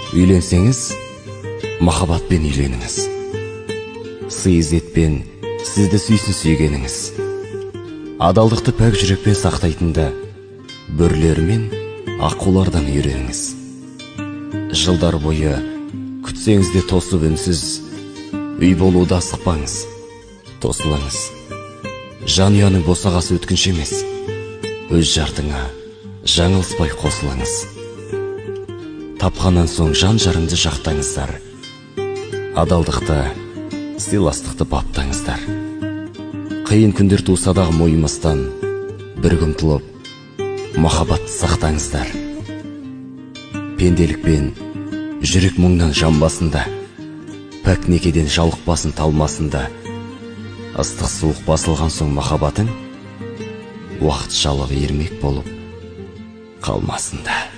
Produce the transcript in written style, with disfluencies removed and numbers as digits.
Үйленсеңіз, махаббатпен үйленіңіз. Сый ізетпен сізді сүйсін сүйгеніңіз. Адалдықты пәк жүрекпен сақтайтында бөрілер мен аққулардан үйреніңіз. Жылдар бойы күтсеңіз де тосып үнсіз, үй болуды асықпаңыз, тосылыңыз. Жанұяның босағасы өткінші емес, өз жартыңа жаңылыспай қосылыңыз. Тапқаннан соң жан жарыңды жақтаңыздар. Адалдықты, сыйластықты баптаңыздар. Қиын күндер туса дағы мойымастан бір ұмтылып, махаббатты сақтаңыздар. Пенделікпен жүрек мұңнан жанбасында, пәк некеден жалықпасын талмасында, ыстық суық басылған соң махаббатың уақытшалық ермек болып қалмасында.